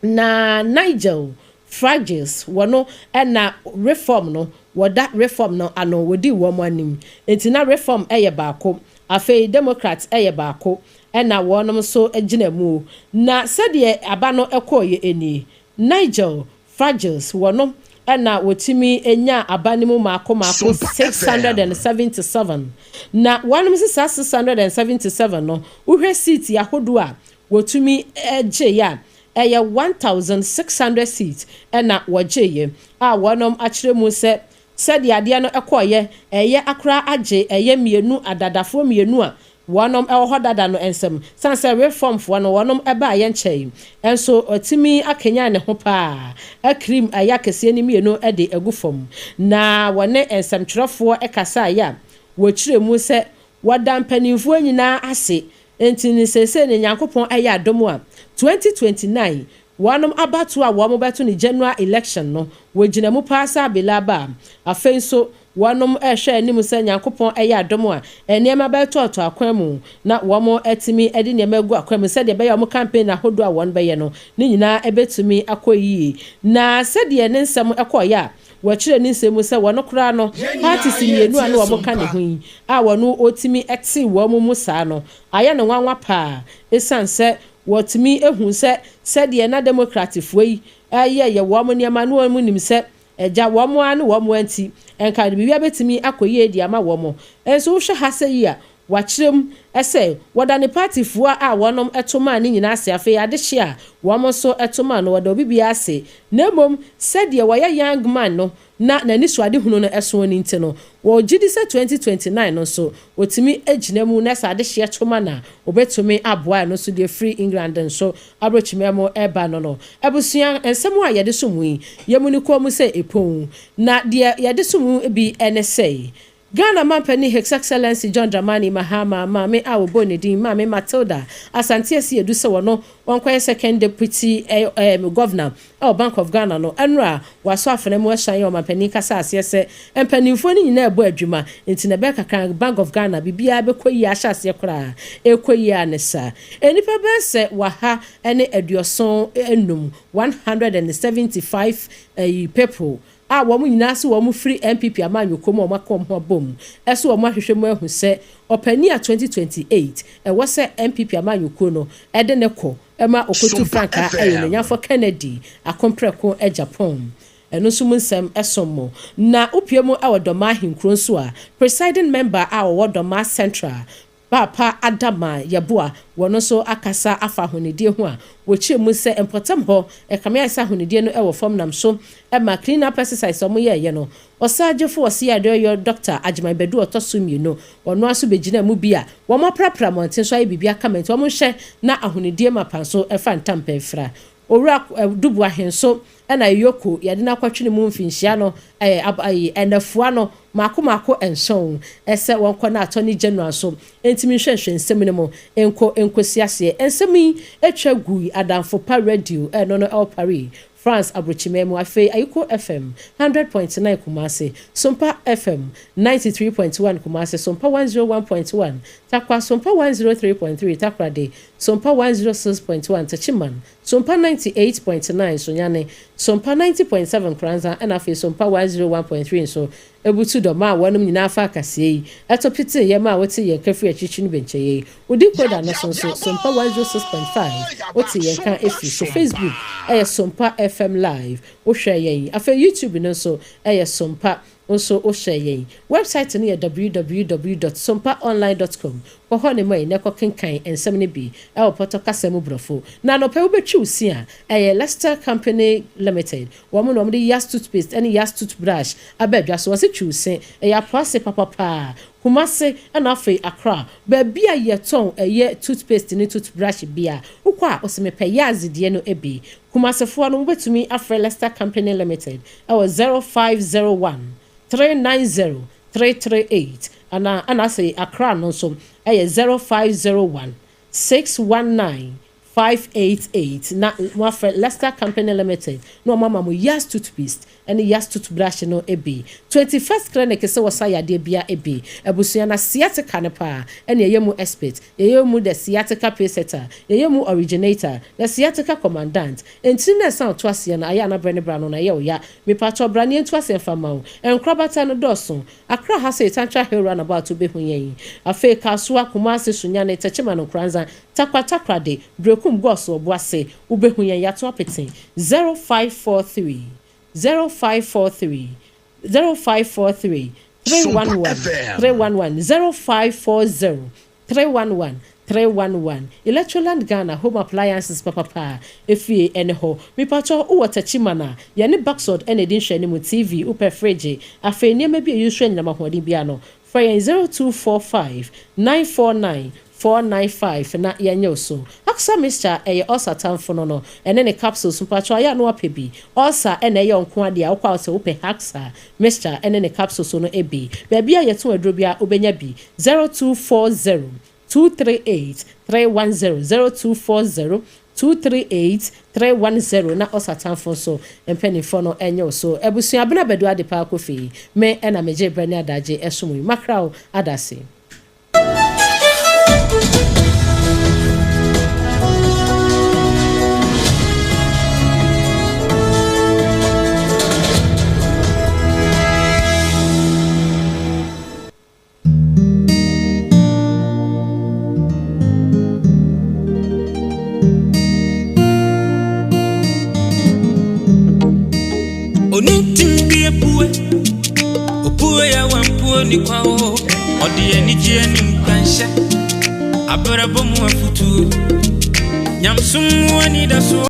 Na Nigel Farage, wɔno ɛna Reform no. wɔda Reform no ano, wɔdii wɔn anim. Enti na Reform yɛ baako, afei Democrat yɛ baako, ɛna wɔnom nso gyina mu. Na sɛdeɛ aba no kɔeɛ nie, Nigel Farage wɔno na wɔtumi nyaa aba no mu mmaako mmaako 677. Na wɔnom nso saa 677 no, wohwɛ seat ahodoɔ a wɔtumi gyeeɛ a, ɛyɛ 1,600 seats na wɔgyeeɛ a wɔnom akyerɛ mu sɛ sɛdeɛ adeɛ no kɔeɛ, ɛyɛ akora agye ɛyɛ mmienu adadafoɔ mmienu a wɔnom wɔ hɔ dada no nsam. Sane sɛ Reformfoɔ no wɔnom baeɛ nkyɛe nso watumi akanyan ne ho paa akirim ɛyɛ akɛseɛ no mmienu de agu fam. Na wɔne nsɛmtwerɛfoɔ kasaeɛ a wɔkyerɛ mu sɛ wɔda mpanimfoɔ nyinaa ase. Enti no seesei no Nyankopɔn ayɛ adom a, 2029 wɔnom abatoɔ a wɔn bɛto no general election no, wɔgyina mu paa sɛ abela aba a. Afei nso wɔnom rehwɛ anim sɛ Nyankopɔn yɛ adom a, nneɛma bɛtɔɔtɔ akwan mu na wɔn atumi de nneɛma agu akwan mu sɛdeɛ ɛbɛyɛ a wɔn campaign ahodoɔ a wɔn bɛyɛ no, ne nyinaa bɛtumi akɔ yie. Na sɛdeɛ ne nsɛm kɔeɛ a, Wɔkyerɛ ne nsɛm mu sɛ wɔno koraa no, parties mmienu a na wɔka ne ho yi a wɔno ɔtumi tee wɔn mu saa no, ayɛ no nwanwa paa esiane sɛ wɔtumi hu sɛ sɛdeɛ na Democratfoɔ yi reyɛyɛ wɔn nneɛma no wɔn nim sɛ agya wɔn ara ne wɔn ara nti nka biribiara bɛtumi akɔ yie de ama wɔn. Nso wohwɛ ha sɛ yi a, Wɔakyerɛ mu sɛ wɔda ne paatifoɔ a wɔnom to maa no nyinaa ase, afei adehye a wɔn nso to maa no, wɔda obi biara ase, na mmom sɛdeɛ wɔyɛ young man no na n'anisoadehunu no soɔ no nti no, wɔgye di sɛ 2029 no nso ɔtumi gyina mu na sɛ adehyeɛ to ma no a, ɔbɛtumi aboa ɛno nso deɛ ɛfiri England nso aburokyima mu reba no no. Abusua, nsɛm a yɛde so mu yi, yɛmu no kɔn mu sɛ ɛpon, na deɛ yɛde so mu bi ne sɛ, Ghana Mampanin His Excellency John Dramani Mahama maame a wɔbɔɔ ne din Maame Matilda Asante Asiedu sɛ wɔno wɔnkɔyɛ Second Deputy Governor wɔ Bank of Ghana no ɛnora wɔasɔ afena mu ahyɛn yɛ ɔmampanin kasa aseɛ sɛ mpaninfoɔ no nyinaa ɛbɔ adwuma nti na ɛbɛyɛ kakra Bank of Ghana biribiara bɛkɔ yie ahyɛ aseɛ koraa ɛrekɔ yie a ne saa nnipa bɛyɛ sɛ waha ne aduɔson num 175 people a wɔn nyinaa se wɔn firi NPP amanyɔkuo mu a wɔn aka wɔn ho abom so wɔn ahwehwɛ mu ahu sɛ ɔpanin a 2028 ɛwɔ sɛ NPP amanyɔkuo no de no kɔ ma ɔkɔtu frankaa ɛyɛ Onanyamfoɔ Kennedy Akompreko Agyapong. Ɛno nso mu nsɛm som mo. Na wopue mu wɔ Dɔmaa ahenkuro nso a, Presiding Member a ɔwɔ Dɔmaa Central, Paapa Adama Yeboah, wɔno nso akasa afa ahonidie ho a wɔkyerɛ mu sɛ mpɔtam hɔ ɛkame ayɛ sɛ ahonidie no wɔ fam nam so ma clean up exercise a wɔyɛeɛ no. Ɔsagyefo Ɔseadeɔyɔ Dɔkta Agyemang Badu ɔtɔ so mmienu, ɔno ara nso bɛgyinaa mu bi a wɔaprapra mmɔnten so ayɛ biribi akama nti wɔnhwɛ na ahonidie mapa nso fa ntampɛ mfra. Owura Dubu Ahenso na Yoko yɛde no akɔtwene mu mfinhyia no nnafua no mako mako nson sɛ wɔnkɔ na Attorney General nso ntumi nhwɛnhwɛ nsɛm no mu nkɔ nkosi aseɛ. Nsɛm yi twa gui Adamfo Pa Radio ɛno no ɛwɔ Paris, France abrokyiman mu, afei Ayiko FM 100.9 Kumasi, Sompa FM 93.1 Kumasi, Sompa 101.1 Tarkwa, Sompa 103.3 Takoradi, Sompa 106.1 Techiman, Sompa 98.9 Sunyani, Sompa 90.7 Nkoranza ɛna afei Sompa 101.3 nso butu dɔm a wɔnom nyinaa fa akaseɛ yi to petee yɛn a wote yɛn nka firi akyirikyiri no bɛnkyɛeɛ yi. Wo decoder no so nso Sompa 106.5 wote yɛn nka firi so. Facebook yɛ Sompa FM Live wohwɛ yɛn. Afei YouTube no nso yɛ Sompa Wo nso wohwɛ yɛn. Wɛbsaet no yɛ www dot sompaonline dot com. Kɔ hɔ ne ma yi na kɔ kenkan nsɛm no bi wɔ pɔtɔ kasa mu brɔfo. Na anɔpa yi wobɛtwi wo se a, ɛyɛ Lester Company Limited. Wɔn na wɔde Yas Toothpaste ne Yas Toothbrush aba adwa so. Wɔse twi wo se, ɛyɛ apoa se papa paa. Kumase ɛna afei Accra, baabi a yɛtɔn ɛyɛ toothpaste ne toothbrush bia, wokɔ a wose mepɛ Yas deɛ no bi. Kumasefoɔ no wobɛtumi afrɛ Lester Company Limited wɔ 0501 390 338 anaa ɛna afei Accra no nso ɛyɛ 0501 619. 588 na moafrɛ Lester Company Limited na wɔn ama mo Yas toothpaste ɛne Yas toothbrush no bi. 21st Clinic sɛ wɔsa yadeɛ bia bi. Abusua na sciatica no paa ɛne ɛyɛ mu expert. Yɛyɛ mu the sciatica pacesetter, yɛyɛ mu originator, the sciatica commandant. Ntini na ɛsan to aseɛ no ayɛ anabrɛ ne bra no na ɛyɛ wo ya. Mipatɔ bra ne ntu aseɛ mfa ma wo. Nkorabata no dɔɔso. Accra ha sɛ Tantra Hill roundabout wobɛhu yɛn. Afei Kasoa, Kumasi, Sunyani, Techiman, Nkoranza, Tarkwa, Takoradi, Berekum, Goaso, Obuasi wobɛhu yɛn. Yɛato apete 0543 0543 0543 311 311 0540 311 311. Electroland Ghana home appliances papapa efie ɛne hɔ. Mipatɔ wowɔ Techiman a yɛne Baxod ɛna ɛdi nhwɛ ne mu TV, wopɛ fridge, afei nneɛma bi a yɛsua anyinam ahoɔden bia no, frɛ yɛn 0245 949 495 na yɛnyɛ wo so. Axa mixture ɛyɛ ulcer tamfo no ɛne ne capsules. Mpatwɔ ayɛ a no wapɛ bi ulcer ɛna ɛyɛ nko adeɛ a wokɔ a sɛ wopɛ Axa mixture ɛne ne capsules no bi, baabi a yɛtɔn aduro bi a wobɛnya bi. 0240 238 310, 0240 238 310 na ɔsatamfo nso mpanimfoɔ no ɛnyɛ wo so. Abusua, abena bɛdu ade paa kofi me ɛna megye brɛ ne adagye ɛsom yi makraw adase. Onintim bi epue opue ya wampuo ni kwa o ɔde anigyeɛ ne nkwanhyɛ abrabɔ mu afotuo nyamsom mu anidasoɔ.